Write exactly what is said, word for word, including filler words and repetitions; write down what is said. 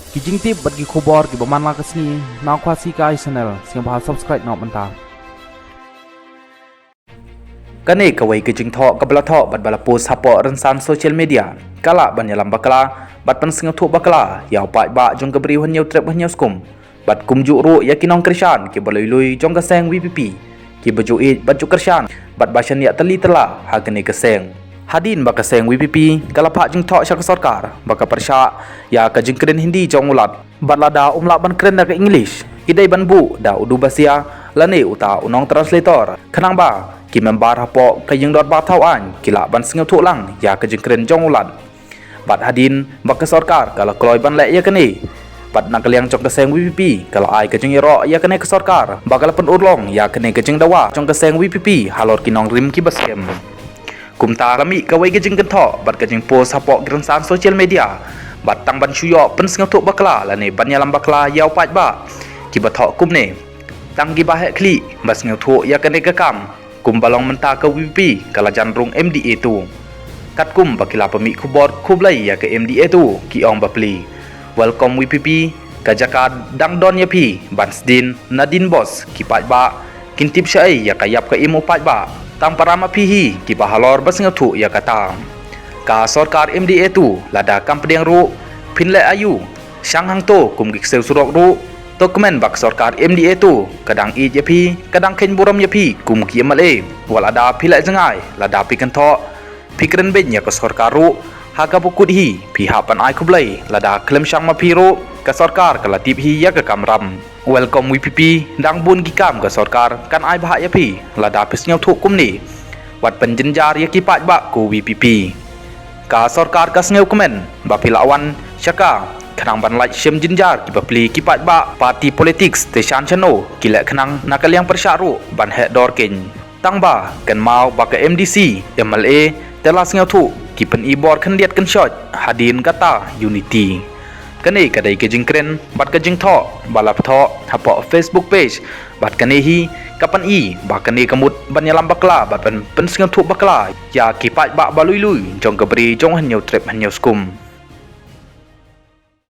Ki jingtip bad ki khubor kiba man la ka sngi na Khasi Kai Channel, sngewbha subscribe noh mynta. Kane kawei ka jingthoh kaba la thoh bad ba la post hapoh rynsan social media ka lah ban ïalam bakla bad pynsngewthuh bakla ïa u paidbah jong ka Bri u Hynñiewtrep Hynñiewskum bad kumjuh ruh ïa ki nongkyrshan kiba lui lui jong ka seng VPP kiba ju ïeit bad ju kyrshan bad ba shaniah tylli tylla ha kane ka seng. Hadien ba ka seng VPP ka la phah jingthoh sha ka sorkar ba ka pyrshah ïa ka jingkren Hindi jong u Lat bad lada um lah ban kren da ka English, i dei ban buh da u duh basia lane uta u nongtranslator, khnang ba ki member hapoh ka ïingdorbar thaw aiñ ki lah ban sngewthuh lang ïa ka jingkren jong u Lat. Bad hadien ba ka sorkar ka la kloi ban leh ïa kane, bad na ka liang jong ka seng VPP ka la ai ka jingïaroh ïa kane ka sorkar ba ka la pynurlong ïa kane ka jingdawa jong ka seng VPP halor ki nongrim kiba skhem. Kumta la mih kawei ka jingkynthoh bad ka jingpost hapoh ki rynsan social media bad tang ban shu ïoh pynsngewthuh bakla lane ban ïalam bakla ïa u paidbah kiba thoh kumne. Tang kiba heh khlieh ba sngewthuh ïa kane ka kam, kumba long mynta ka VPP ka la jan rung MDA two. Katkum ba ki la pynmih khubor khublei ïa ka MDA two, ki ong bapli, welcome VPP, ka jaka dang don ïa phi ban sdien nadien bos ki paidbah kin tip shaei ïa ka ïap ka im u paidbah. Tang para ma phi hi kiba halor ba sngewthuh ïa kata. Ka sorkar MDA two lada kam pdiang ruh, phin leh aïu? Shang hangto kum ki ksiew surok ruh, to kmen ba ka sorkar MDA two ka dang ïeit ïa phi, ka dang kheiñ burom ïa phi kum ki MLA. Wat lada phi leh jngai, lada phi kynthoh, phi kren beiñ ïa ka sorkar ruh, ha kaba kut hi phi hap ban ai khublei, lada khlem shang ma phi ruh ka sorkar ka la tip hi ïa ka kamram. Welcome VPP, dang bun ki kam ka sorkar kan ai bha ïa phi lada phi sngewthuh kumne. Wat pynjynjar ïa ki paidbah ko VPP. Ka sorkar ka sngewkmen ba phi la wan sha ka khnang ban lait shim jynjar ki bapli ki paidbah party politics, te shan shano ki leh khnang na ka liang pyrshah ruh ban heh dor keiñ. Tang ba kynmaw ba ka MDC, MLA te la sngewthuh ki pyni bor khyndiat kynshoit hadien kata unity. Kane ka dei ka jingkren bad ka jingthoh ba la thoh hapoh Facebook page, bad kane hi ka pyni ba kane ka mut ban ïalam bakla bad ban pynsngewthuh bakla ïa ki paidbah ba lui lui jong ka Bri jong Hynñiewtrep Hynñiewskum.